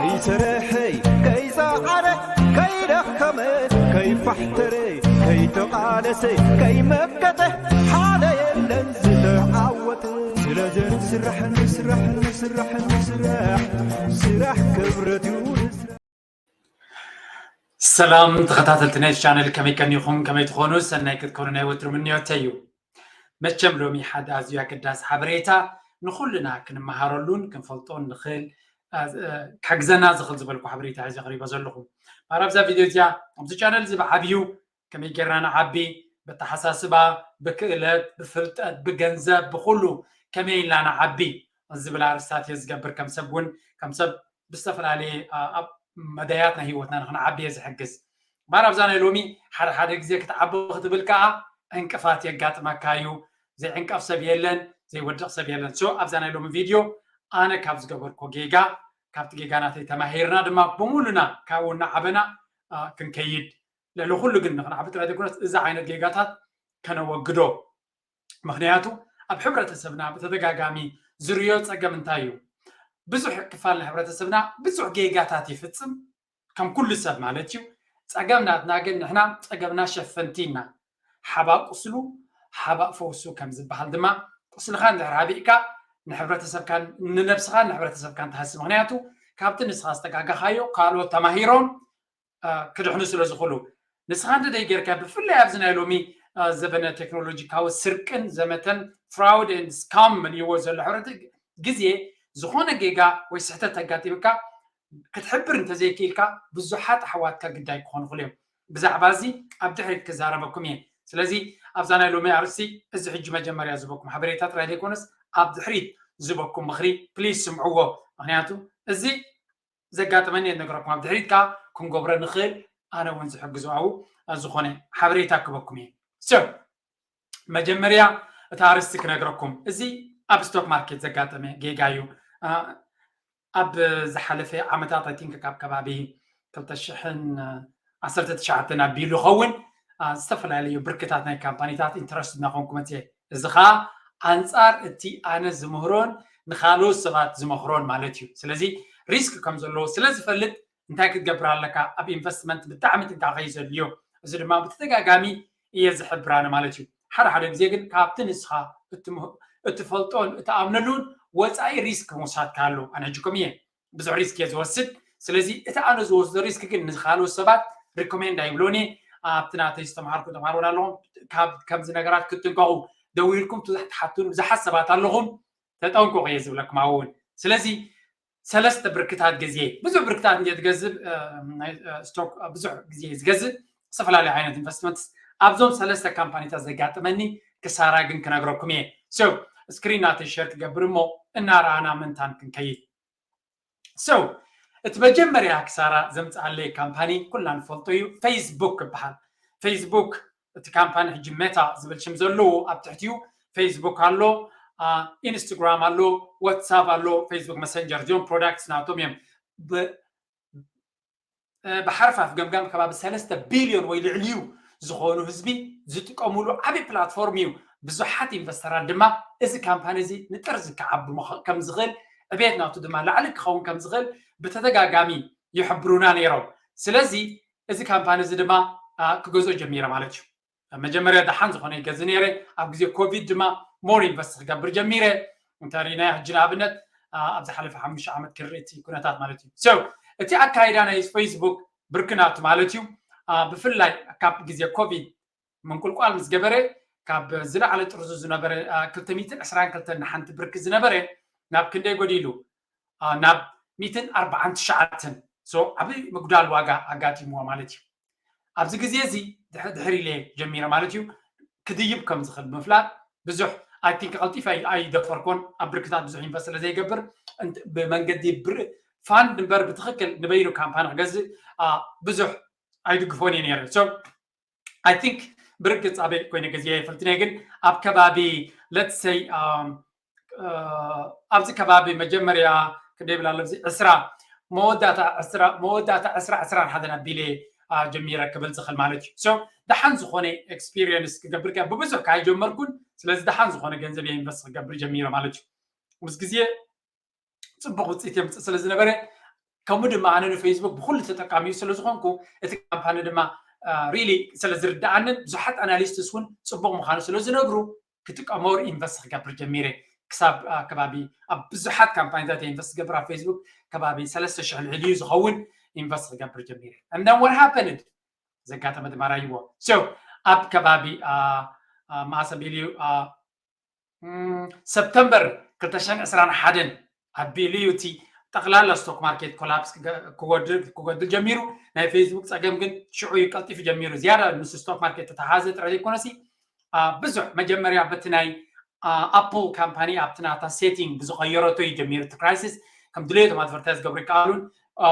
ከይሰረሐ፣ ከይፀዓረ፣ ከይደኸመ፣ ከይፋሕተረ፣ ከይተቓለሰ፣ ከይመከተ፣ ሓደ የለን ዝተዓወተ። ስለዚ ንስራሕ፣ ንስራሕ፣ ንስራሕ፣ ንስራሕ፣ ስራሕ ክብረት እዩ። ሰላም ተኸታተልቲ ናይ ቻነል፣ ከመይ ቀኒኹም? ከመይ ትኾኑ? ሰናይ ክትኮኑ ናይ ወትሩ ምንዮተይ እዩ። መቸም ሎሚ ሓደ ኣዝዩ ኣገዳሲ ሓበሬታ ንኹልና ክንመሃረሉን ክንፈልጦን ንኽእል፣ ኣ፣ እ፣ ክሕግዘና ዝኽእል ዝበልኩ ሓበሬታ ሒዘ ቀሪበ ዘለኹ። እምበኣር ኣብዛ ቪድዮ እዚኣ ኣብዚ ቻነል እዚ ብዓብዩ ከመይ ጌርና ንዓቢ፣ ብኣተሓሳስባ፣ ብክእለት፣ ብፍልጠት፣ ብገንዘብ፣ ብኹሉ ከመይ ኢልና ንዓቢ ዝብል ኣርእስታት እየ ዝገብር። ከም ሰብ እውን፣ ከም ሰብ ብዝተፈላለየ፣ ኣ፣ ኣብ መዳያት ናይ ህይወትና ንኽንዓቢ እየ ዝሕግዝ። እምበኣር ኣብዛ ናይ ሎሚ ሓደ ሓደ ግዜ ክትዓቢ ክትብል ከኣ ዕንቅፋት የጋጥመካ እዩ። ዘይዕንቀፍ ሰብ የለን፣ ዘይወድቕ ሰብ የለን። So ኣብዛ ናይ ሎሚ ቪድዮ ኣነ ካብ ዝገበርኩ ጌጋ፣ ካብቲ ጌጋ ናተይ ተማሂርና ድማ ብሙሉና ካብኡ እናዓበና፣ ኣ፣ ክንከይድ፣ ልዕሊ ኩሉ ግን ንኽንዓቢ ጥራይ ዘይኮነስ እዚ ዓይነት ጌጋታት ከነወግዶ። ምኽንያቱ ኣብ ሕብረተሰብና ብተደጋጋሚ ዝርዮ ጸገም እንታይ እዩ? ብዙሕ ክፋል ናይ ሕብረተሰብና ብዙሕ ጌጋታት ይፍጽም፣ ከም ኩሉ ሰብ ማለት እዩ። ጸገም ናትና ግን ንሕና ጸገምና ሸፈንቲ ኢና። ሓባእ ቁስሉ፣ ሓባእ ፈውሱ ከም ዝበሃል ድማ፣ ቁስልኻ እንድሕር ሓቢእካ ንሕብረተሰብካን ንነብስኻን ንሕብረተሰብካን ትሃሲ። ምኽንያቱ ካብቲ ንስኻ ዝተጋጋኻዮ ካልኦት ተማሂሮም፣ አ፣ ክድሕኑ ስለ ዝኽእሉ። ንስኻ እንተ ደይጌርካ፣ ብፍላይ ኣብዚ ናይ ሎሚ፣ አ፣ ዘበነ ቴክኖሎጂካዊ ስርቅን ዘመተን፣ fraud and scam መሊእዎ ዘሎ ሕብረት ግዜ፣ ዝኾነ ጌጋ ወይ ስሕተት ተጋጢምካ ክትሕብር እንተዘይክኢልካ፣ ብዙሓት ኣሕዋትካ ግዳይ ክኾኑ ይኽእሉ እዮም። ብዛዕባ እዚ ኣብ ድሕሪት ክዛረበኩም እየ። ስለዚ ኣብዛ ናይ ሎሚ ኣርእስቲ እዚ ሕጂ መጀመርያ ዝበኩም ሓበሬታ ጥራይ ዘይኮነስ ኣብ ድሕሪት ዝበኩም ምኽሪ ፕሊዝ ስምዕዎ። ምኽንያቱ እዚ ዘጋጠመኒ እየ ዝነግረኩም። ኣብ ድሕሪት ከኣ ክንገብሮ ንኽእል፣ ኣነ እውን ዝሕግዞ ኣብኡ ዝኾነ ሓበሬታ ክበኩም እየ። So መጀመርያ እቲ ኣርእስቲ ክነግረኩም። እዚ ኣብ ስቶክ ማርኬት ዘጋጠመ ጌጋ እዩ። ኣ፣ ኣብ ዝሓለፈ ዓመታት፣ I think ካብ ከባቢ ክልተ ሽሕን ዓሰርተ ትሽዓተን ኣቢሉ ይኸውን፣ ኣ፣ ዝተፈላለዩ ብርክታት ናይ ካምፓኒታት ኢንተረስት እናኾንኩ መፅየ። እዚ ኸዓ ኣንፃር እቲ ኣነ ዝምህሮን ንኻልኦት ሰባት ዝመኽሮን ማለት እዩ። ስለዚ ሪስክ ከም ዘለዎ ስለ ዝፈልጥ እንታይ ክትገብር ኣለካ? ኣብ ኢንቨስትመንት ብጣዕሚ ጥንቃቐ እዩ ዘድልዮ። እዚ ድማ ብተደጋጋሚ እየ ዝሕብር ኣነ ማለት እዩ። ሓደ ሓደ ግዜ ግን ካብቲ ንስኻ እትምህ-፣ እትፈልጦን እትኣምነሉን ወፃኢ ሪስክ ምውሳድ ከሎ፣ ኣነ ሕጂ ከምኡ እየ። ብዙሕ ሪስክ እየ ዝወስድ። ስለዚ እቲ ኣነ ዝወስዶ ሪስክ ግን ንኻልኦት ሰባት ሪኮሜንድ ኣይብሎን እየ። ኣብቲ ናተይ ዝተምሃርኩ ተምሃሮን ኣለኹም። ካብ ከምዚ ነገራት ክትጥንቀቑ ደዊልኩም ብዙሕ ትሓቱን ብዙሓት ሰባት ኣለኹም። ተጠንቀቑ እየ ዝብለኩም ኣብኡ እውን። ስለዚ ሰለስተ ብርክታት ግዜ፣ ብዙሕ ብርክታት እንደ ትገዝእ፣ እ፣ ናይ፣ እ፣ ስቶክ፣ እ፣ ብዙሕ ግዜ ዝገዝእ ዝተፈላለዩ ዓይነት ኢንቨስትመንት ኣብዞም ሰለስተ ካምፓኒታት ዘጋጠመኒ ክሳራ ግን ክነግረኩም እየ። So ስክሪን ናተይ ሸር ክገብር እሞ እናረኣና ምንታን ክንከይድ። So እቲ መጀመርያ ክሳራ ዘምፅኣለይ ካምፓኒ ኩልና ንፈልጦ እዩ፣ ፌስቡክ ይበሃል። ፌስቡክ እቲ ካምፓኒ ሕጂ ሜታ ዝብል ሽም ዘለዎ ኣብ ትሕቲኡ ፌስቡክ ኣሎ፣ አ፣ ኢንስታግራም ኣሎ፣ ዋትሳፕ ኣሎ፣ ፌስቡክ መሰንጀር፣ እዚኦም ፕሮዳክትስ ናቶም እዮም። ብ-፣ እ፣ ብሓርፋፍ ገምጋም ከባቢ ሰለስተ ቢልዮን ወይ ልዕሊኡ ዝኾኑ ህዝቢ ዝጥቀሙሉ ዓብዪ ፕላትፎርም እዩ። ብዙሓት ኢንቨስተራት ድማ እዚ ካምፓኒ እዚ ንጥርዚ ክዓቢ ምኽ-፣ ከም ዝኽእል፣ ዕቤት ናቱ ድማ ላዕሊ ክኸውን ከም ዝኽእል ብተደጋጋሚ ይሕብሩና ነይሮም። ስለዚ እዚ ካምፓኒ እዚ ድማ፣ አ፣ ክገዝኦ ጀሚረ ማለት እዩ። መጀመርያ ደሓን ዝኾነ ይገዝእ ነይረ፣ ኣብ ግዜ ኮቪድ ድማ ሞር ኢንቨስት ክገብር ጀሚረ። እንተ ሪናዮ ሕጂ ንኣብነት፣ አ፣ ኣብ ዝሓለፈ ሓሙሽተ ዓመት ክርኢ እቲ ኩነታት ማለት እዩ። So እቲ ኣካይዳ ናይ ፌስቡክ ብርክናቱ ማለት እዩ። አ፣ ብፍላይ ካብ ግዜ ኮቪድ ምንቁልቋል ምስ ገበረ፣ ካብ ዝለዓለ ጥርዙ ዝነበረ፣ አ፣ ክልተ ሚእትን ዕስራን ክልተን ንሓንቲ ብርኪ ዝነበረ ናብ ክንደይ ጎዲሉ? አ፣ ናብ ሚእትን ኣርባዓን ትሽዓተን። So ዓብዪ ምጉዳል ዋጋ ኣጋጢምዎ ማለት እዩ። ኣብዚ ግዜ እዚ ድሕ-፣ ድሕር ኢለ ጀሚረ ማለት እዩ። ክድይብ ከም ዝኽእል ብምፍላጥ ብዙሕ፣ I think፣ ቀልጢፈ ኣይ-፣ ኣይደፈርኮን። ኣብ ብርክታት ብዙሕ ኢንቨስት ስለ ዘይገብር፣ እንት-፣ ብመንገዲ ብር-፣ ፋንድ እምበር ብትኽክል ንበይኑ ካምፓኒ ክገዝእ፣ አ፣ ብዙሕ ኣይድግፎን እየ ነይረ። So I think ብርግፅ ኣበይ ኮይነ ገዚአ ይፈልጥን እየ፣ ግን ኣብ ከባቢ፣ let's say፣ um፣ እ፣ ኣብዚ ከባቢ መጀመርያ ክንደይ ይብል ኣሎ፣ ኣብዚ ዕስራ፣ መወዳእታ ዕስራ፣ መወዳእታ ዕስራ፣ ዕስራን ሓደን ኣቢለ፣ አ፣ ጀሚረ ክብል ዝኽእል ማለት እዩ። So ደሓን ዝኾነ ኤክስፒሪየንስ ክገብር ከ-፣ ብብዙሕ ከ ኣይጀመርኩን። ስለዚ ደሓን ዝኾነ ገንዘብ እየ ኢንቨስት ክገብር ጀሚረ ማለት እዩ። ምስ ግዜ ፅቡቕ ውፅኢት የምፅእ ስለ ዝነበረ፣ ከምኡ ድማ ኣነ ንፌስቡክ ብኩሉ ተጠቃሚኡ ስለ ዝኾንኩ፣ እቲ ካምፓኒ ድማ ሪሊ ስለ ዝርድኣንን ብዙሓት ኣናሊስትስ እውን ፅቡቕ ምዃኑ ስለ ዝነግሩ፣ ክጥቀሞ ኢንቨስት ክገብር ጀሚረ። ክሳብ ከባቢ ኣብ ብዙሓት ካምፓኒታት ኢንቨስት ዝገብር ኣብ ፌስቡክ ከባቢ ሰለስተ ሽሕ ልዕሊ እዩ ዝኸውን ኢንቨስት ክገብር ጀሚረ። And then what happened? ዘጋጠመ ድማ ራይዎ። So ኣብ ከባቢ መኣሰቢሉ ሰፕተምበር ክልተ ሽሕን ዕስራን ሓደን ኣቢሉ እዩ እቲ ጠቕላላ ስቶክ ማርኬት ኮላፕስ ክጎድል ጀሚሩ። ናይ ፌስቡክ ፀገም ግን ሽዑ እዩ ቀልጢፉ ጀሚሩ። ዝያዳ ምስ ስቶክ ማርኬት ተተሓዘ ጥራይ ዘይኮነሲ ብዙሕ መጀመርያ በቲ ናይ ኣፕል ካምፓኒ ኣብቲ ናታ ሴቲንግ ብዝቐየረቶ እዩ ጀሚሩ እቲ ክራይሲስ። ከም ድሌቶም ኣድቨርታይዝ ገብሩ ይከኣሉን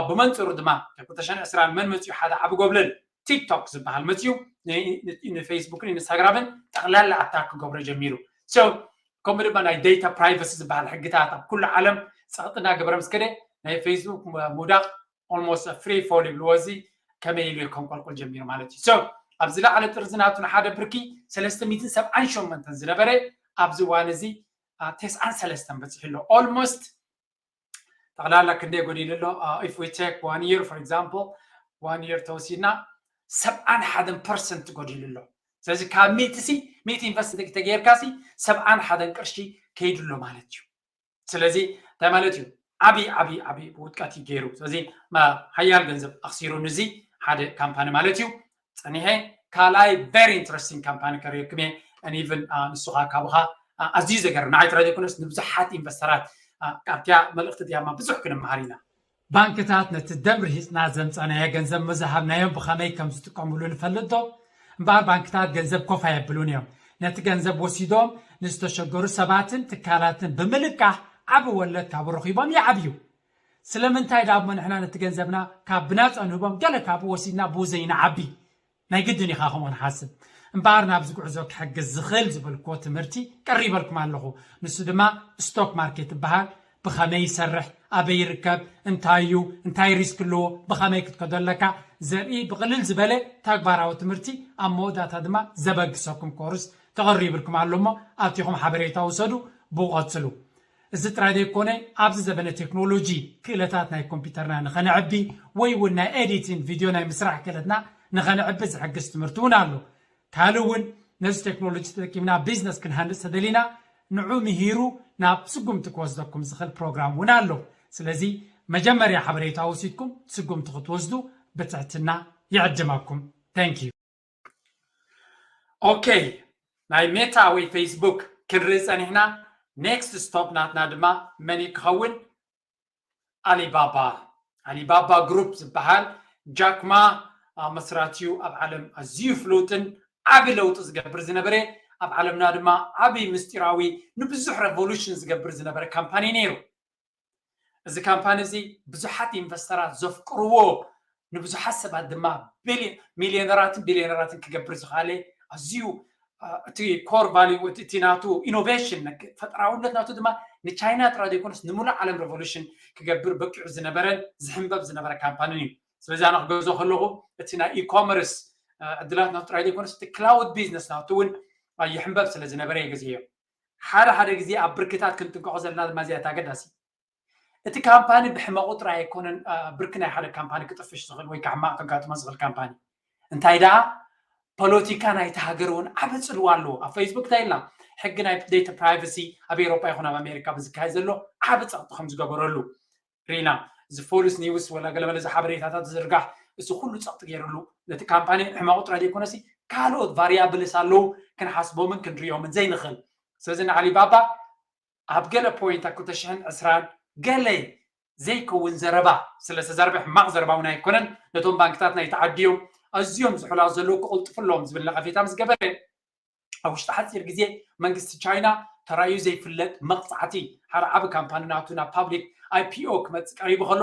ብመንፅሩ ድማ ክልተ ሽሕን ዕስራን መን መፅኡ ሓደ ዓቢ ጎብለል ቲክቶክ ዝበሃል መፅኡ ንፌስቡክን ኢንስታግራምን ጠቕላላ ኣታክ ክገብሮ ጀሚሩ። ከምኡ ድማ ናይ ዴታ ፕራይቨሲ ዝበሃል ሕግታት ኣብ ኩሉ ዓለም ፀቕጢ እናገበረ ምስ ከደ ናይ ፌስቡክ ምውዳቕ ኦልሞስት ፍሪ ፎል ይብልዎ። እዚ ከመይ ኢሉ ከንቆልቁል ጀሚሩ ማለት እዩ። ኣብዚ ላዕሊ ጥርዚ ናቱ ንሓደ ብርኪ ሰለስተ ሚእትን ሰብዓን ሸሞንተን ዝነበረ ኣብዚ እዋን እዚ ተስዓን ሰለስተን በፂሑ ኣሎ። ኦልሞስት ጠቕላላ ክንደይ ጎዲሉ ኣሎ? If we take one year for example, one year ተወሲድና ሰብዓን ሓደን ፐርሰንት ጎዲሉ ኣሎ። ስለዚ ካብ ሚእቲ ሲ ሚእቲ ኢንቨስት ተገይርካ ሲ ሰብዓን ሓደን ቅርሺ ከይዱ ኣሎ ማለት እዩ። ስለዚ እንታይ ማለት እዩ? ዓብዪ ዓብዪ ዓብዪ ውድቀት እዩ ገይሩ። ስለዚ ሓያል ገንዘብ ኣኽሲሩ ንዚ ሓደ ካምፓኒ ማለት እዩ። ፀኒሐ ካልኣይ ቨሪ ኢንትረስቲንግ ካምፓኒ ከርእየኩም እየ። ኢቨን ንሱኻ ካብኻ ኣዝዩ ዘገርም ንዓይ ጥራይ ዘይኮነስ ንብዙሓት ኢንቨስተራት ካብቲያ መልእኽቲ ዲያማ ብዙሕ ክንመሃር ኢና። ባንክታት ነቲ ደም ርሂፅና ዘምፀናዮ ገንዘብ ምዝሃብናዮም ብኸመይ ከም ዝጥቀምሉ ንፈልጥ ዶ? እምበኣር ባንክታት ገንዘብ ኮፍ ኣየብሉን እዮም። ነቲ ገንዘብ ወሲዶም ንዝተሸገሩ ሰባትን ትካላትን ብምልቃሕ ዓቢ ወለድ ካብ ረኺቦም ይዓብዩ። ስለምንታይ ደኣ እሞ ንሕና ነቲ ገንዘብና ካብ ብናፃ ንህቦም ገለ ካብኡ ወሲድና ብኡ ዘይንዓቢ? ናይ ግድን ኢኻ ከምኡ ንሓስብ። እምበኣር ናብዚ ጉዕዞ ክሕግዝ ዝኽእል ዝበልክዎ ትምህርቲ ቀሪበልኩም ኣለኹ። ንሱ ድማ ስቶክ ማርኬት ይበሃል። ብኸመይ ይሰርሕ፣ ኣበይ ይርከብ፣ እንታይ እዩ፣ እንታይ ሪስክ ኣለዎ፣ ብኸመይ ክትከዶ ኣለካ ዘርኢ ብቕልል ዝበለ ተግባራዊ ትምህርቲ ኣብ መወዳእታ ድማ ዘበግሰኩም ኮርስ ተቐሪብልኩም ኣሎ እሞ ኣቲኹም ሓበሬታ ውሰዱ፣ ብኡ ቀጽሉ። እዚ ጥራይ ዘይኮነ ኣብዚ ዘበነ ቴክኖሎጂ ክእለታት ናይ ኮምፒውተርና ንኸነዕቢ ወይ እውን ናይ ኤዲቲንግ ቪድዮ ናይ ምስራሕ ክእለትና ንኸነዕቢ ዝሕግዝ ትምህርቲ እውን ኣሎ። ካልእ እውን ነዚ ቴክኖሎጂ ተጠቂምና ቢዝነስ ክንሃንፅ ተደሊና ንዑ ምሂሩ ናብ ስጉምቲ ክወስደኩም ዝኽእል ፕሮግራም እውን ኣሎ። ስለዚ መጀመርያ ሓበሬታ ወሲድኩም ስጉምቲ ክትወስዱ ብትሕትና ይዕድመኩም። Thank you። ኦኬ፣ ናይ ሜታ ወይ ፌስቡክ ክንርኢ ፀኒሕና። ኔክስት ስቶፕ ናትና ድማ መን ክኸውን? ኣሊባባ። ኣሊባባ ግሩፕ ዝበሃል ጃክማ መስራቲዩ ኣብ ዓለም ኣዝዩ ፍሉጥን ዓቢ ለውጢ ዝገብር ዝነበረ፣ ኣብ ዓለምና ድማ ዓቢ ምስጢራዊ ንብዙሕ ሬቮሉሽን ዝገብር ዝነበረ ካምፓኒ ነይሩ። እዚ ካምፓኒ እዚ ብዙሓት ኢንቨስተራት ዘፍቅርዎ፣ ንብዙሓት ሰባት ድማ ሚሊዮነራትን ቢሊዮነራትን ክገብር ዝኽኣለ ኣዝዩ እቲ ኮር ቫሊዩ እቲ ናቱ ኢኖቬሽን ፈጠራውነት ናቱ ድማ ንቻይና ጥራይ ዘይኮነስ ንምሉእ ዓለም ሬቮሉሽን ክገብር በቂዑ ዝነበረን ዝሕንበብ ዝነበረ ካምፓኒን እዩ። ስለዚ ኣነ ክገዞ ከለኹ እቲ ናይ ኢኮመርስ ዕድላት ናቱ ጥራይ ዘይኮነስ እቲ ክላውድ ቢዝነስ ናቱ እውን ይሕንበብ ስለ ዝነበረ እየ ገዚኤዮ። ሓደ ሓደ ግዜ ኣብ ብርክታት ክንጥንቀቖ ዘለና ድማ እዚኣ ኣገዳሲ። እቲ ካምፓኒ ብሕመቑ ጥራይ ኣይኮነን ብርኪ ናይ ሓደ ካምፓኒ ክጥፍሽ ዝኽእል ወይ ከዓ ሕማቕ ከጋጥሞ ዝኽእል ካምፓኒ። እንታይ ደኣ ፖለቲካ ናይቲ ሃገር እውን ዓቢ ፅልዋ ኣለዎ። ኣብ ፌስቡክ እንታይ ኢልና ሕጊ ናይ ዴታ ፕራይቨሲ ኣብ ኤውሮጳ ይኹን ኣብ ኣሜሪካ ብዝካየድ ዘሎ ዓቢ ፀቕጢ ከም ዝገበረሉ ርኢና። እዚ ፎልስ ኒውስ ወላ ገለመለ እዚ ሓበሬታታት ዝዝርጋሕ እዚ ኩሉ ፀቕጢ ገይርሉ ነቲ ካምፓኒ ሕማቑ ጥራይ ዘይኮነሲ ካልኦት ቫሪያብልስ ኣለዉ ክንሓስቦምን ክንሪኦምን ዘይንኽእል። ስለዚ ንኣሊባባ ኣብ ገለ ፖይንት ኣብ ክልተ ሽሕን ዕስራን ገለ ዘይከውን ዘረባ ስለ ዝተዛረበ ሕማቕ ዘረባ እውን ኣይኮነን። ነቶም ባንክታት ናይቲ ዓዲ እዮም ኣዝዮም ዝሕላው ዘለዉ ክቕልጥፉ ኣለዎም ዝብል ነቐፌታ ምስ ገበረ ኣብ ውሽጢ ሓፂር ግዜ መንግስቲ ቻይና ተራእዩ ዘይፍለጥ መቕፃዕቲ ሓደ ዓቢ ካምፓኒ ናቱ ናብ ፓብሊክ ኣይፒኦ ክመፅእ ቀሪቡ ከሎ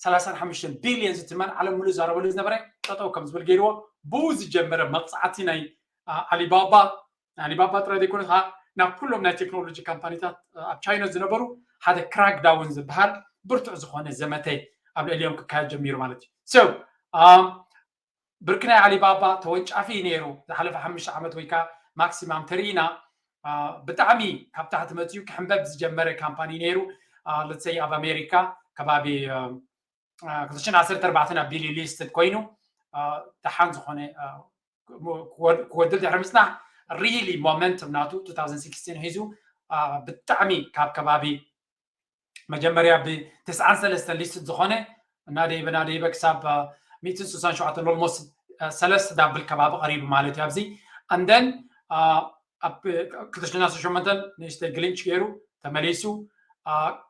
ሰላሳን ሓሙሽተን ቢልዮን ዝትመን ዓለም ሙሉእ ዝዛረበሉ ዝነበረ ጠጠው ከም ዝብል ገይርዎ ብኡ ዝጀመረ መቕፃዕቲ ናይ ኣሊባባ ኣሊባባ ጥራይ ዘይኮነ ከዓ ናብ ኩሎም ናይ ቴክኖሎጂ ካምፓኒታት ኣብ ቻይና ዝነበሩ ሓደ ክራክ ዳውን ዝበሃል ብርቱዕ ዝኾነ ዘመተ ኣብ ልዕሊኦም ክካየድ ጀሚሩ ማለት እዩ። ብርኪ ናይ ኣሊባባ ተወንጫፊ እዩ ነይሩ። ዝሓለፈ ሓሙሽተ ዓመት ወይ ከዓ ማክሲማም ተርኢና ብጣዕሚ ካብ ታሕቲ መፅኡ ክሕንበብ ዝጀመረ ካምፓኒ ነይሩ። ለትሰይ ኣብ ኣሜሪካ ከባቢ ክልተ ሽሕን ዓሰርተ ኣርባዕተን ኣቢሉ listed ኮይኑ ደሓን ዝኾነ ክወድል ድሕሪ ምፅናሕ really momentum ናቱ two thousand sixteen ሒዙ ብጣዕሚ ካብ ከባቢ መጀመርያ ብ ተስዓን ሰለስተን listed ዝኾነ እናደይበ እናደይበ ክሳብ ሚእትን ስሳን ሸውዓተን almost ሰለስተ double ከባቢ ቀሪቡ ማለት እዩ። ኣብዚ and then ኣብ ክልተ ሽሕን ዓሰርተ ሸሞንተን ንእሽተይ glitch ገይሩ ተመሊሱ።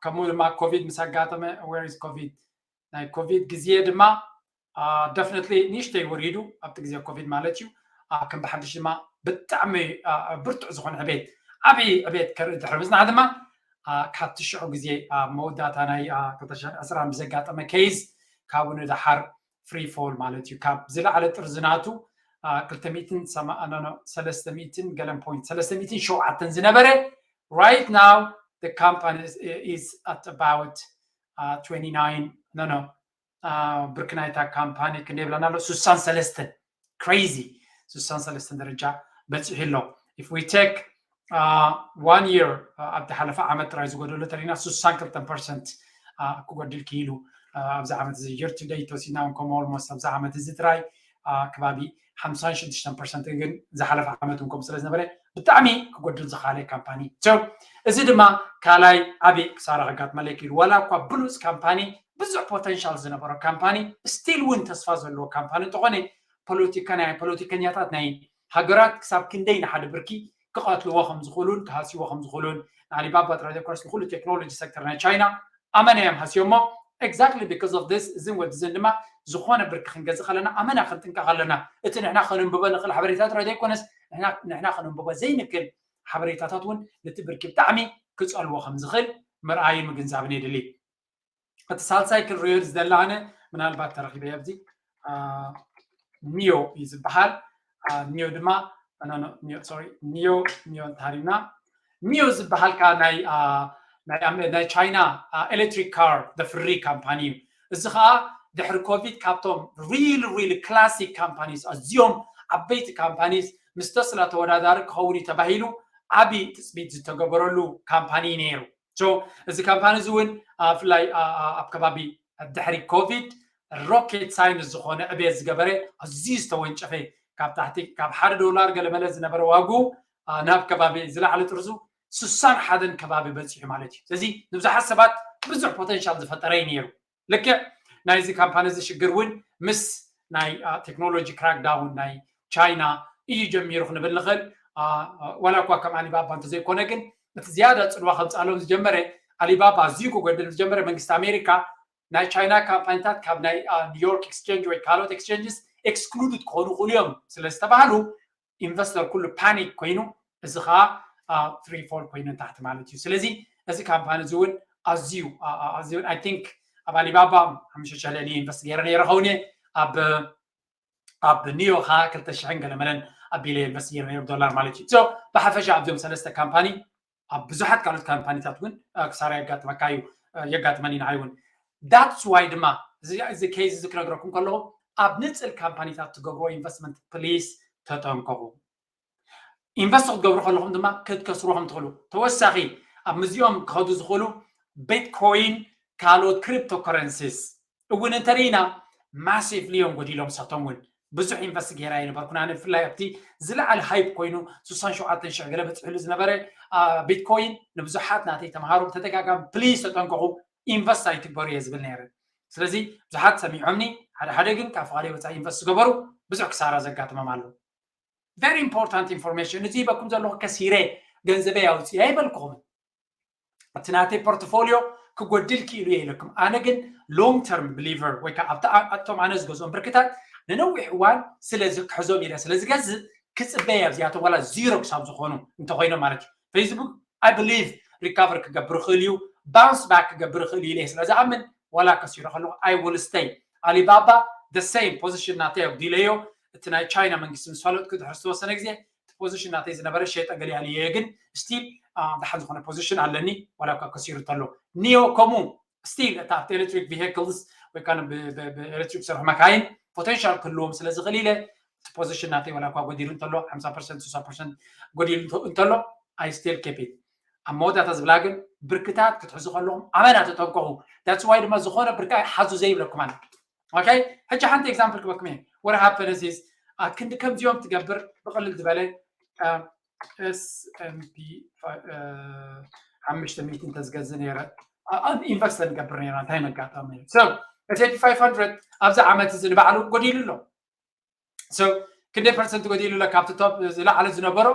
ከምኡ ድማ ኮቪድ ምስ ኣጋጠመ where is ኮቪድ ናይ ኮቪድ ግዜ ድማ definitely ንእሽተይ ወሪዱ ኣብቲ ግዜ ኮቪድ ማለት እዩ። ከም ብሓድሽ ድማ ብጣዕሚ ብርቱዕ ዝኾነ ዕቤት ዓብዪ ዕቤት ከርኢ ድሕሪ ምፅናሕ ድማ ካብቲ ሽዑ ግዜ ኣብ መወዳእታ ናይ ክልተ ሽሕን ዕስራን ብዘጋጠመ case ካብኡ ንደሓር free fall ማለት እዩ። ካብ ዝለዓለ ጥርዚ ናቱ ክልተ ሚእትን ሰለስተ ሚእትን ገለን point ሰለስተ ሚእትን ሸውዓተን ዝነበረ right now the company is at about twenty nine no no ብርኪ ናይታ ካምፓኒ ክንደይ ይብለና ኣሎ? ስሳን ሰለስተን crazy ስሳን ሰለስተን ደረጃ በፂሑ ኣሎ። If we take one year ኣብቲ ሓለፈ ዓመት ጥራይ ዝጎደሎ ተሪና ስሳን ክልተን percent ክጎድል ክኢሉ ኣብዚ ዓመት እዚ year to date ተወሲድና እውን ከምኡ almost ኣብዚ ዓመት እዚ ጥራይ ከባቢ ሓምሳን ሽዱሽተን percent ግን ዝሓለፈ ዓመት እውን ከምኡ ስለ ዝነበረ ብጣዕሚ ክጎድል ዝኸኣለ ካምፓኒ። እዚ ድማ ካልኣይ ዓብዪ ክሳራ ከጋጥመለይ ክኢሉ ዋላ እኳ ብሉፅ ካምፓኒ ብዙሕ potential ዝነበሮ ካምፓኒ still እውን ተስፋ ዘለዎ ካምፓኒ እንተኾነ ፖለቲካ ናይ ፖለቲከኛታት ናይ ሃገራት ክሳብ ክንደይ ንሓደ ብርኪ ክቐትልዎ ከም ዝኽእሉን ክሃስይዎ ከም ዝኽእሉን ንኣሊባባ ጥራይ ዘይኮነስ ንኩሉ technology sector ናይ ቻይና ኣመና እዮም ሃስዮሞ። Exactly because of this እዝን ወድዝን ድማ ዝኾነ ብርኪ ክንገዝእ ከለና ኣመና ክንጥንቀቕ ኣለና። እቲ ንሕና ከነንብቦ ንኽእል ሓበሬታ ጥራይ ዘይኮነስ ንሕና ከነንብቦ ዘይንክእል ሓበሬታታት እውን ነቲ ብርኪ ብጣዕሚ ክፀልዎ ከም ዝኽእል ምርኣይን ምግንዛብን የድሊ። እቲ ሳልሳይ ክንሪኦ ዝደሊ ኣነ ምናልባት ተረኺበ ኣብዚ ኒዮ እዩ ዝበሃል። ኒዮ ድማ ኒዮ ኒዮ እንተሃሪምና ኒዮ ዝበሃል ከዓ ናይ ቻይና electric car ዘፍሪ ካምፓኒ እዩ። እዚ ከዓ ድሕሪ ኮቪድ ካብቶም real real classic companies ኣዝዮም ዓበይቲ companies ምስ ተስላ ተወዳዳሪ ክኸውን እዩ ተባሂሉ ዓብዪ ትፅቢት ዝተገበረሉ ካምፓኒ እዩ ነይሩ። እዚ ካምፓኒ እዚ እውን ብፍላይ ኣብ ከባቢ ድሕሪ ኮቪድ rocket science ዝኾነ ዕቤት ዝገበረ ኣዝዩ ዝተወንጨፈ ካብ ታሕቲ ካብ ሓደ ዶላር ገለመለ ዝነበረ ዋግኡ ናብ ከባቢ ዝለዓለ ጥርዙ ስሳን ሓደን ከባቢ በፂሑ ማለት እዩ። ስለዚ ንብዙሓት ሰባት ብዙሕ potential ዝፈጠረ እዩ ነይሩ። ልክዕ ናይዚ ካምፓኒ እዚ ሽግር እውን ምስ ናይ technology crackdown ናይ ቻይና እዩ ጀሚሩ ክንብል ንኽእል። ዋላ እኳ ከም ኣሊባባ እንተዘይኮነ ግን እቲ ዝያዳ ፅልዋ ከምፅኣሎም ዝጀመረ ኣሊባባ ኣዝዩ ክጎድል ዝጀመረ መንግስቲ ኣሜሪካ ናይ ቻይና ካምፓኒታት ካብ ናይ new york exchange ወይ ካልኦት exchanges excluded ክኾኑ ይኽእሉ እዮም ስለ ዝተባህሉ ኢንቨስተር ኩሉ panic ኮይኑ እዚ ከዓ free fall ኮይኑ ንታሕቲ ማለት እዩ። ስለዚ እዚ ካምፓኒ እዚ እውን ኣዝዩ ኣዝዩ I think ኣብ ኣሊባባ ሓሙሽተ ሽሕ ልዕሊ ኢንቨስት ገይረ ነይረ ኸውን እየ ኣብ ኣብ ኒዮ ከዓ ክልተ ሽሕን ገለመለን ኣቢለ ኢንቨስት ገይረ ነይረ ዶላር ማለት እዩ። ብሓፈሻ ኣብዚኦም ሰለስተ ካምፓኒ ኣብ ብዙሓት ካልኦት ካምፓኒታት እውን ክሳራ የጋጥመካ እዩ የጋጥመኒ ንዓይ እውን that's why ድማ እዚ case እዚ ክነግረኩም ከለኹ ኣብ ንፅል ካምፓኒታት ትገብርዎ ኢንቨስትመንት please ተጠንቀቑ። ኢንቨስት ክትገብሩ ከለኹም ድማ ክትከስሩ ከም ትኽእሉ ተወሳኺ ኣብ ምዚኦም ክኸዱ ዝኽእሉ ቢትኮይን ካልኦት cryptocurrencies እውን እንተርኢና massively እዮም ጎዲሎም ሳቶም እውን ብዙሕ ኢንቨስት ገይራ ኣይነበርኩን ኣነ ብፍላይ ኣብቲ ዝለዓለ hype ኮይኑ ስሳን ሸውዓተን ሽሕ ገለ በፅሕሉ ዝነበረ ቢትኮይን ንብዙሓት ናተይ ተምሃሮ ብተደጋጋሚ please ተጠንቀቑ ኢንቨስት ኣይትግበሩ እየ ዝብል ነይረ። ስለዚ ብዙሓት ሰሚዖምኒ ሓደ ሓደ ግን ካብ ፍቓደይ ወፃኢ ኢንቨስት ዝገበሩ ብዙሕ ክሳራ ዘጋጥሞም ኣሎ። Very important information እዚ ይበኩም ዘለኹ ከሲረ ገንዘበይ ኣውፅእ ኣይበልኩኹም። እቲ ናተይ portfolio ክጎድል ክኢሉ እየ ኢለኩም ኣነ ግን long term believer ወይ ከዓ ኣብቲ ኣቶም ኣነ ዝገዝኦም ብርክታት ንነዊሕ እዋን ስለዚ ክሕዞም ኢለ ስለ ዝገዝእ ክፅበየ ኣብዚኣቶም ዋላ ዚሮ ክሳብ ዝኾኑ እንተኮይኖም ማለት እዩ። Facebook I believe recover ክገብር ይኽእል እዩ bounce back ክገብር ይኽእል እዩ ኢለ ስለ ዝኣምን ዋላ ከሲሮ ከለኹ I will stay ኣሊባባ the same position ናተይ ኣጉዲለዮ እቲ ናይ ቻይና መንግስቲ ምስ ፈለጥኩ ድሕሪ ዝተወሰነ ግዜ እቲ position ናተይ ዝነበረ ሸጠ ገሊኣልዮ ግን still ደሓን ዝኾነ position ኣለኒ ዋላ እኳ ከሲሩ እንተሎ ኒዮ ከምኡ still እታ ኣብቲ electric vehicles ወይ ከዓ electric ዝሰርሑ መካይን potential ክህልዎም ስለ ዝኽእል ኢለ እቲ position ናተይ ዋላ እኳ ጎዲሉ እንተሎ ሓምሳ percent ስሳ percent ጎዲሉ እንተሎ I still keep it ኣብ መወዳእታ ዝብላ ግን ብርክታት ክትሕዙ ከለኹም ኣመና ተጠንቀቑ። That's why ድማ ዝኾነ ብርካ ሓዙ ዘይብለኩም ኣነ። Okay? ሕጂ ሓንቲ example ክበኩም እየ። What happens is ክንዲ ከምዚኦም ትገብር ብቕልል ዝበለ S&P ሓሙሽተ ሚእቲ እንተዝገዝ ነረ ኢንቨስት ንገብር ነና እንታይ መጋጠም ነሩ። So S&P five hundred ኣብዚ ዓመት እዚ ንባዕሉ ጎዲሉ ኣሎ። So ክንደይ ፐርሰንት ጎዲሉ ኣሎ? ካብቲ ቶፕ ዝለዓለ ዝነበሮ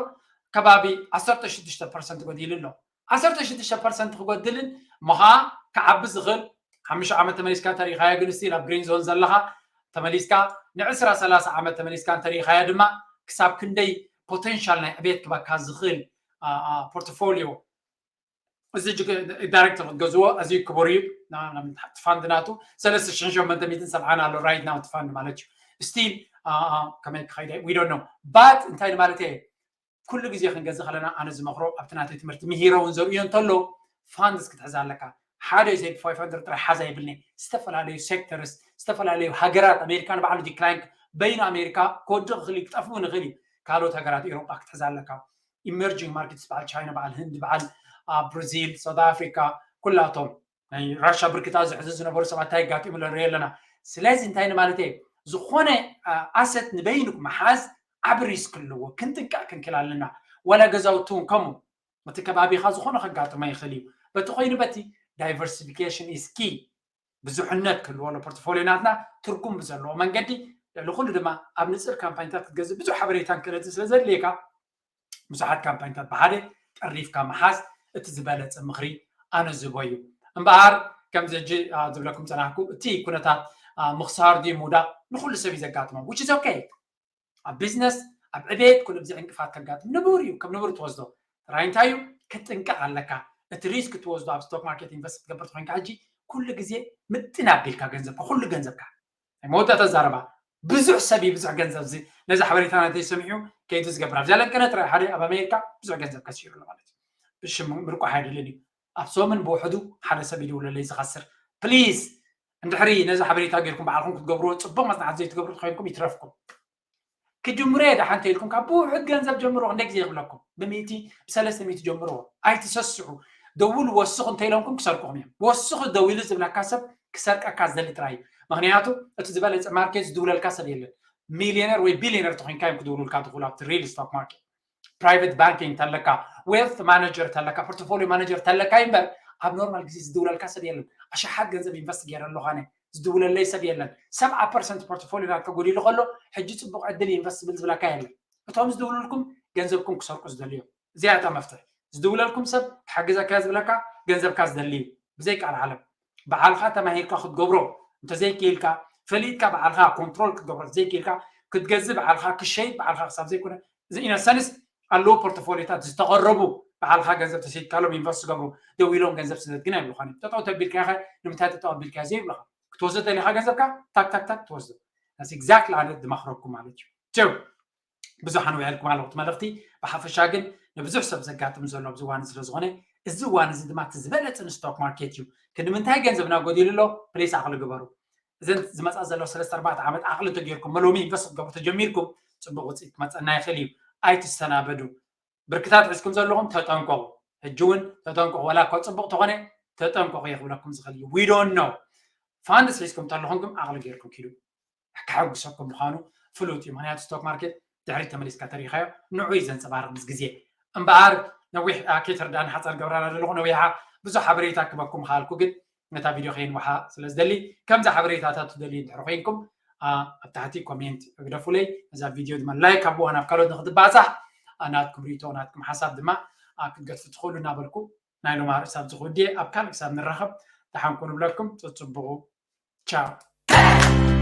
ከባቢ ዓሰርተ ሽዱሽተ ፐርሰንት ጎዲሉ ኣሎ። ዓሰርተ ሽዱሽተ ፐርሰንት ክጎድልን እሞ ከዓ ክዓቢ ዝኽእል ሓሙሽተ ዓመት ተመሊስካ እንተሪኢኻዮ ግን ስቲል ኣብ ግሪን ዞን ዘለኻ ተመሊስካ ንዕስራ ሰላሳ ዓመት ተመሊስካ እንተሪኢኻዮ ድማ ክሳብ ክንደይ ፖቴንሻል ናይ ዕቤት ክበካ ዝኽእል ፖርትፎሊዮ እዚ ዳይሬክተር ክትገዝዎ ኣዝዩ ክቡር እዩ። ፋንድ ናቱ ሰለስተ ሽሕን ሸሞንተ ሚእትን ሰብዓን ኣሎ right now እቲ ፋንድ ማለት እዩ። ስቲል ከመይ ክኸይደ we don't know but እንታይ ማለት እየ ኩሉ ግዜ ክንገዝእ ከለና ኣነ ዝመኽሮ ኣብቲ ናተይ ትምህርቲ ምሂረ እውን ዘርእዮ እንተሎ ፋንድስ ክትሕዝ ኣለካ። ሓደ ሴት ፋይቭ ሀንድረድ ጥራይ ሓዛ ይብልኒ ዝተፈላለዩ ሴክተርስ ዝተፈላለዩ ሃገራት ኣሜሪካ ንባዕሉ ዲክላይን በይኑ ኣሜሪካ ክወድቕ ክኽእል እዩ ክጠፍኡ ንኽእል እዩ። ካልኦት ሃገራት ኤሮጳ ክትሕዝ ኣለካ። ኢመርጂንግ ማርኬትስ በዓል ቻይና በዓል ህንድ በዓል ብራዚል ሳውት ኣፍሪካ ኩላቶም ናይ ራሻ ብርክታ ዝሕዙ ዝነበሩ ሰባት እንታይ ኣጋጢሙ ንርኢ ኣለና። ስለዚ እንታይ ንማለት እየ ዝኾነ ኣሰት ንበይኑ ምሓዝ ዓብ ሪስክ ኣለዎ። ክንጥንቀቕ ክንክል ኣለና። ዋላ ገዛውቲ እውን ከምኡ እቲ ከባቢኻ ዝኾነ ከጋጥሞ ይኽእል እዩ። በቲ ኮይኑ በቲ diversification is key ብዙሕነት ክህልዎ ኣሎ ፖርትፎሊዮ ናትና ትርጉም ብዘለዎ መንገዲ ልዕሊ ኩሉ ድማ ኣብ ንፅር ካምፓኒታት ክትገዝእ ብዙሕ ሓበሬታን ክእለትን ስለ ዘድልየካ ብዙሓት ካምፓኒታት ብሓደ ጠሪፍካ ምሓዝ እቲ ዝበለፀ ምኽሪ ኣነ ዝቦ እዩ። እምበኣር ከምዚ ሕጂ ዝብለኩም ፀናሕኩ እቲ ኩነታት ምኽሳር ድዩ ምውዳቕ ንኩሉ ሰብ እዩ ዘጋጥሞ which is okay። ኣብ ቢዝነስ ኣብ ዕቤት ኩሉ ግዜ ዕንቅፋት ከጋጥም ንቡር እዩ። ከም ንቡር ትወስዶ ጥራይ እንታይ እዩ ክትጥንቀቕ ኣለካ። እቲ ሪስክ ትወስዶ ኣብ ስቶክ ማርኬት ኢንቨስት ክትገብር ተኮይንካ ሕጂ ኩሉ ግዜ ምጥን ኣቢልካ ገንዘብካ ኩሉ ገንዘብካ ናይ መወዳእታ ዛረባ ብዙሕ ሰብ እዩ ብዙሕ ገንዘብ ነዚ ሓበሬታ ናተይ ሰሚዑ ከይዱ ዝገብር ኣብዚኣ ለንቀነ ጥራይ ሓደ ኣብ ኣሜሪካ ብዙሕ ገንዘብ ከሲሩ ኣሎ ማለት እዩ። እሺ ምርቋሕ ኣይደልን እዩ። ኣብ ሰሙን ብውሕዱ ሓደ ሰብ ይድውለለይ ዝኸስር ፕሊዝ እንድሕሪ ነዚ ሓበሬታ ጌርኩም ባዕልኩም ክትገብርዎ ፅቡቅ መፅናዕቲ ዘይትገብሩ ተኮይንኩም ይትረፍኩም። ክጅምሮ እየ ደሓን ተኢልኩም ካብ ብውሑድ ገንዘብ ጀምርዎ ክንደይ ግዜ ይብለኩም ብሚእቲ ብሰለስተ ሚእቲ ጀምርዎ ኣይትሰስዑ። ደውሉ ወስኹ እንተኢሎምኩም ክሰርቅኹም እዮም። ወስኹ ደዊሉ ዝብለካ ሰብ ክሰርቀካ ዝደሊ ጥራይ እዩ። ምክንያቱ እቲ ዝበለፀ ማርኬት ዝድውለልካ ሰብ የለን። ሚሊዮነር ወይ ቢሊዮነር ተኮይንካ እዮም ክድውሉልካ ትኽእሉ ኣብቲ ሪል ስቶክ ማርኬት። ፕራይቨት ባንኪንግ ተለካ ዌልት ማነጀር ተለካ ፖርትፎሊዮ ማነጀር ተለካ እምበር ኣብ ኖርማል ግዜ ዝድውለልካ ሰብ የለን። ኣሽሓት ገንዘብ ኢንቨስት ገይረ ኣለኹ ኣነ ዝድውለለይ ሰብ የለን። ሰብዓ ፐርሰንት ፖርትፎሊዮ ናትካ ጎዲሉ ከሎ ሕጂ ፅቡቅ ዕድል ኢንቨስት ዝብል ዝብለካ የለን። እቶም ዝድውሉልኩም ገንዘብኩም ክሰርቁ ዝደልዩ እዮም። እዚኣ እታ መፍትሒ። ዝድውለልኩም ሰብ ክሕግዘካ ዝብለካ ገንዘብካ ዝደሊ እዩ። ብዘይ ቃል ዓለም ባዕልካ ተማሂርካ ክትገብሮ እንተዘይክኢልካ ፈሊጥካ ባዕልካ ኮንትሮል ክትገብሮ ዘይክኢልካ ክትገዝእ ባዕልካ ክሸይጥ ባዕልካ ክሳብ ዘይኮነ ኢነሰንስ ኣለዉ ፖርትፎሊዮታት ዝተቐረቡ ባዕልካ ገንዘብ ተሰይድካሎም ኢንቨስት ዝገብሩ ደው ኢሎም ገንዘብ ስደት ግን ኣይብልኻን እዮም። ጠጠው ተቢልካ ኸ ንምንታይ ጠጠው ኣቢልካ ዘይብልኻ ክትወስዶ ተሊካ ገንዘብካ ታክ ታክ ታክ ትወስዶ። ስ ኤግዛክትሊ ኣነ ዝመኽረኩም ማለት እዩ። ጀው ብዙሕ ኣንዊሐልኩም ኣለኹ እቲ መልእኽቲ። ብሓፈሻ ግን ንብዙሕ ሰብ ዘጋጥም ዘሎ ኣብዚ እዋን ስለ ዝኾነ እዚ እዋን እዚ ድማ እቲ ዝበለፀ ንስቶክ ማርኬት እዩ። ክንዲ ምንታይ ገንዘብና ጎዲሉ ኣሎ ፕሊስ ኣኽሊ ግበሩ። እዘን ዝመፃ ዘለዋ ሰለስተ ኣርባዕተ ዓመት ዓቕሊ እንተጌርኩም መሎሚ ኢንቨስት ክትገብሩ ተጀሚርኩም ፅቡቅ ውፅኢት ክመፀና ይኽእል እዩ። ኣይትሰናበዱ። ብርክታት ሒዝኩም ዘለኹም ተጠንቀቑ። ሕጂ እውን ተጠንቀቑ። ዋላ እኳ ፅቡቅ ተኾነ ተጠንቀቑ እየ ክብለኩም ዝኽእል እዩ። We don't know። ፋንድስ ሒዝኩም እንተለኹም ግን ዓቕሊ ጌርኩም ኪዱ። ከሐጉሰኩም ምዃኑ ፍሉጥ እዩ። ምክንያቱ ስቶክ ማርኬት ድሕሪት ተመሊስካ ተሪኢኻዮ ንዑ እዩ ዘንፀባርቕ ምስ ግዜ። እምበኣር ነዊሕ ከይተረዳእኒ ሓፃር ገብራና ዘለኹ ነዊሓ ብዙሕ ሓበሬታ ክበኩም ምኻልኩ ግን ነታ ቪድዮ ከየንውሓ ስለ ዝደሊ ከምዚ ሓበሬታታት ትደልዩ እንድሕር ኮይንኩም ኣብ ታሕቲ ኮሜንት ግደፉለይ። ነዛ ቪድዮ ድማ ላይክ ኣብዋ ናብ ካልኦት ንክትባፃሕ ናትኩም ሪቶ ናትኩም ሓሳብ ድማ ክትገድፉ ትኽእሉ እናበልኩ ናይ ሎማ ርእሳብ ዝኽውድየ ኣብ ካልእ ክሳብ ንራኸብ ደሓን ኩኑ ብለኩም። ፅፅቡቑ ቻው።